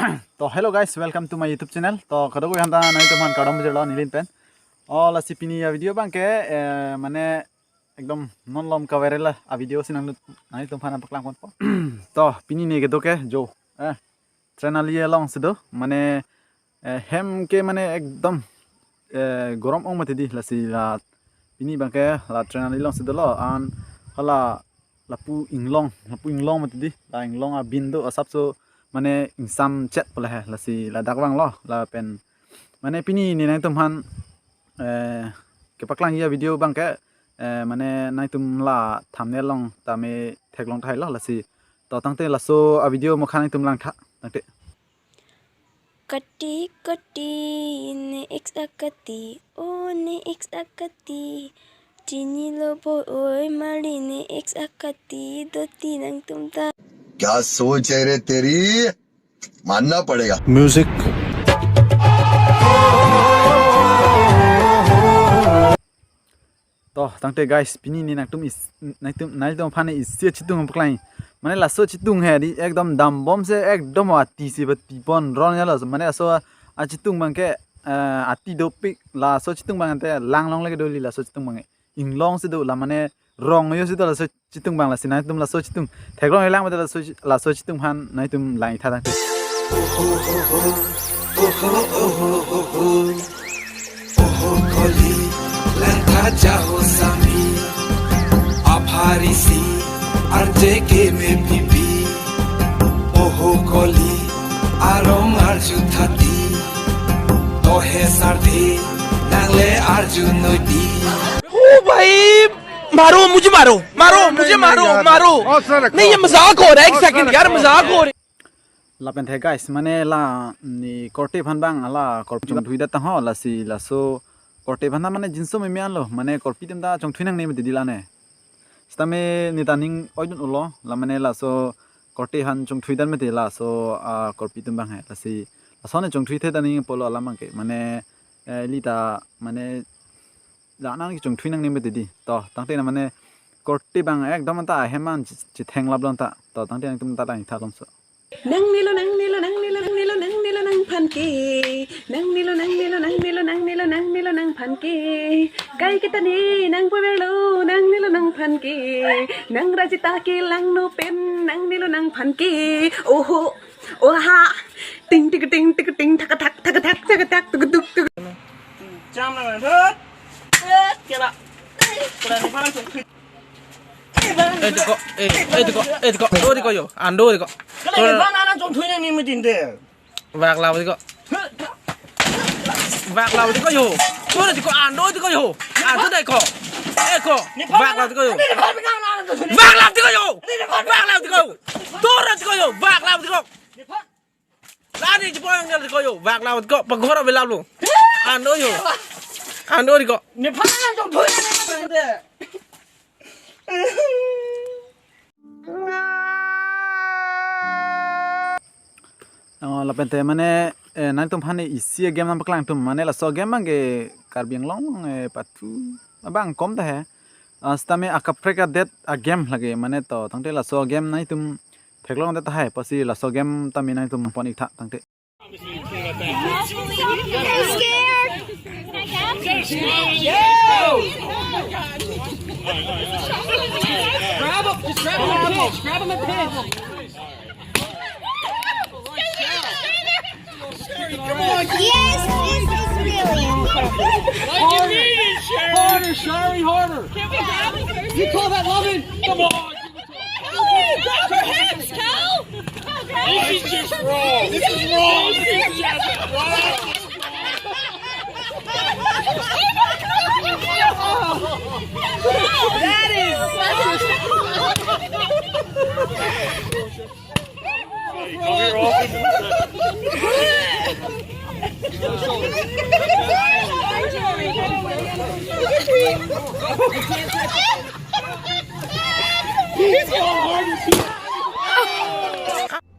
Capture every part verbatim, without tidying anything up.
To hello guys, welcome to my YouTube channel. To kadokave aphanta nanglitum aphan kardom pajirlo neli pen. O lasi pini a-video abangke, eh, mane ekdom non malom ka-viral a-video si nang, nanglitum aphan paklang ponpo. To pini ne kedo ke jo, eh, train ali alongsi do, mane, eh, hem ke mane ekdom, eh, gorom ong mati di, lasi la pini abangke la train ali alongsi dolo, an hala lapu inglong, lapu inglong mati di, la inglong abin do asapso mane ingsamchet pule he, lasi ladak vanglo lapen mane pini ne nanglitum aphan, eh, kepaklangji a-video abangke, eh, mane nanglitum la thumbnail along tame theklong tahai lo, lasi to tangte laso a-video mokha nanglitum langtha tangte. Kati kati ne ex akati, o ne ex akati. Chinilo bo oi mali ne ex akati, doti nangtum ta. क्या सोच है रे तेरी, मानना पड़ेगा। Music. To tangte guys, pini ne nangtum is, nangtum, nangtum aphan isi achitung paklang. Mane laso achitung he di ekdom dambom se ekdom ati si bati pon ron ya lo. Mane laso achitung abangke, eh, ati dopik, laso achitung abangte langlong lake doli laso achitung abangke. Inglong si do la mane rong yo si do laso achitung abang, lasi nangtum laso achitung theklong lang mate laso, laso achitung aphan nangtum langtha tangte. Oho koli, langtha jaho sami, apar isi, arje ke me pipi. Oho koli, arong arju thati, tohe sarthe, nangle arju noi di. ओ भाई, मारो, मुझे मारो, मारो, नहीं, मुझे नहीं, मारो, यार। मारो। बहुत सारा नहीं, ये मजाक हो रहा है, एक सेकंड यार, मजाक हो रहा है। Lapen the guys, mane la ne korte aphan abang hala korpi chongthui det tangho, lasi laso korte aphan ta mane jinso meme anlo, mane korpi atum ta chongthui nangne mati di la ne. Sitame ne ta ning oidun ulo, la mane laso korte aphan chongthui det mati laso, ah, korpi atum abang he, lasi laso ne chongthui the ta ning pulo alam abangke, mane, eh, ili ta mane la nang chongthui nangne mati di. To tangte na mane korte abang ekdom ta ahem an chi-, chitheng lap lon ta. To tangte nangtum ta langtha lomso. Nangnelo, nangnelo, nangnelo, nangnelo, nangnelo nangphan ke. Nangnelo, nangnelo, nangnelo, nangnelo, nangnelo nangphan ke. Kai kita ne nangpaverlo, nangnelo nangphan ke. Nang rajita ke langno pen, nangnelo nangphan ke. Oho, oha. Ting tik ting tik ting, thak thak thak thak thak thak, tuk tuk tuk. Cham nang thot. Eh, kela. Kela ni bang chongthui. Eh, diko, eh, eh, diko, eh, diko, do diko yo, ando diko. Kela ni bang nang chongthui nang ni meeting de. Vak la diko. Vak la diko yo. Do diko, ando diko yo. Ando diko. Eh, ko. Vak la diko yo. Vak la diko yo. Vak la diko. Do diko yo. Vak la diko. Lani chipo yang dia ko yo, vak la ko pagora bela lo. Ando yo. Ando diko. Nepal nang chongthui nang de. Oh, lapen te mane, eh, nangtum aphan isi game nangpaklang tum, mane laso game abangke Karbi Anglong, eh, pathu abang kom ta he. Ah, sitame akaprek adet a-game lake, mane to tangte laso game nangtum theklong det tahai, pusi laso game tame nangtum pon ik tha tangte. Grab him, just grab him and pinch, grab him and pinch. Yes, this is really impressive. Harder, harder, Shari, harder. You call that loving? Come on. Cal, grab her hands, Cal. This is just wrong. This is wrong. This is just wrong. That is.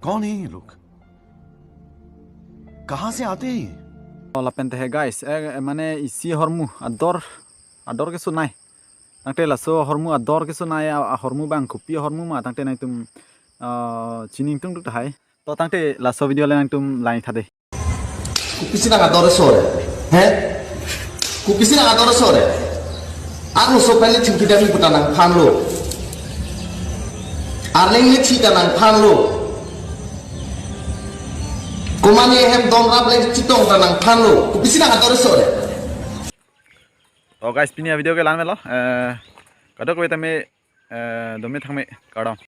कौन है ये लोग? कहाँ से आते हैं ये? Oh, lapen te he guys, eh, eh, mane isi ahormu ador, ador keso nai. Tangte laso ahormu ador keso nai, a, ahormu abang kopi ahormu ma, tangte nangtum, ah, chining tung tuk tahai. To tangte laso video le nangtum lang tha dei. Kopisi nang ador sore. He? Kopisi nang ador sore. Arloso pen le chingki dam puta nangphan lo. Arleng le chita nangphan lo. Komane hem dom rap le chitong ta nangphan lo. Kopisi nang ador sore. To guys, pini a video ke lang melo. Eh, kadokave tame, eh, dome thangme kardom.